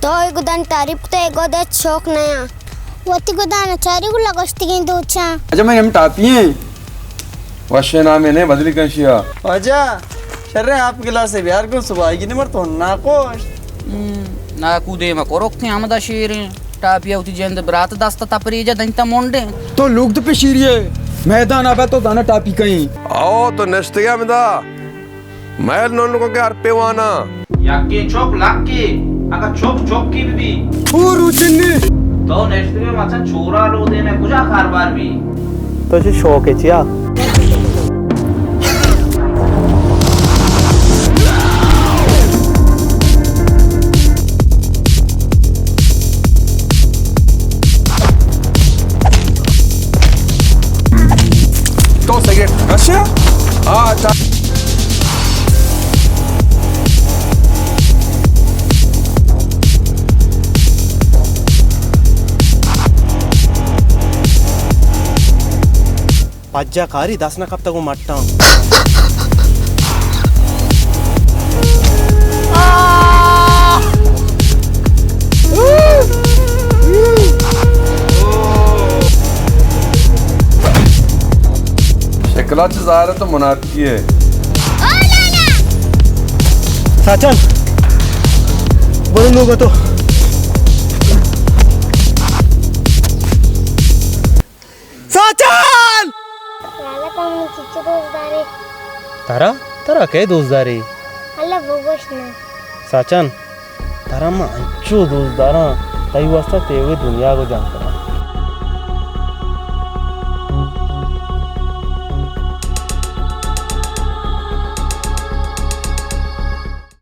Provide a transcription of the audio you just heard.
تو اے گدان تعریف کتے، اے گد ہچ شوق نیاں۔ وتی گدان چاری گلا گوشتگیں دوچاں۔ اچھا، من ہم ٹاپی ہیں۔ وشے نام نے بدلی کنشیا۔ واجہ، شر آپ گلاسے بیار کو صبح کی نمر تو ناکوش۔ ہم، ناکو دیم کروکتے ہمدا شیریں۔ ٹاپی وتی جند برات دست تپریجا دنتا منڈے۔ تو لوگ تو پشیریے۔ میدان آبا تو دانا ٹاپی کہیں۔ آؤ تو نشتگا مدا۔ مئیل نونکو کہ ہر پیوانا۔ یکے چک لکے، اگاں چک چکی بہ بی۔ او روچنی۔ تو نشتگے مچا چورا لو دینے کجا کاربار بی؟ تو چی شوق ہے چیا؟ تو سگریٹ کشے؟ ہاں، اچھا۔ پجا کاری دست نہ کپتگ و مٹاں۔ شکلا چہ ظاہر تو منافقی ہے۔ ساچن، برو لوگ تو۔ ساچن! لالا، تو منی چچو دوست دارے؟ ترا؟ ترا کئے دوست دارے؟ اللہ بگوش نا۔ ساچن، ترا من انچو دوست داراں، تئی واسطہ تیوگے دنیا کو جان کناں۔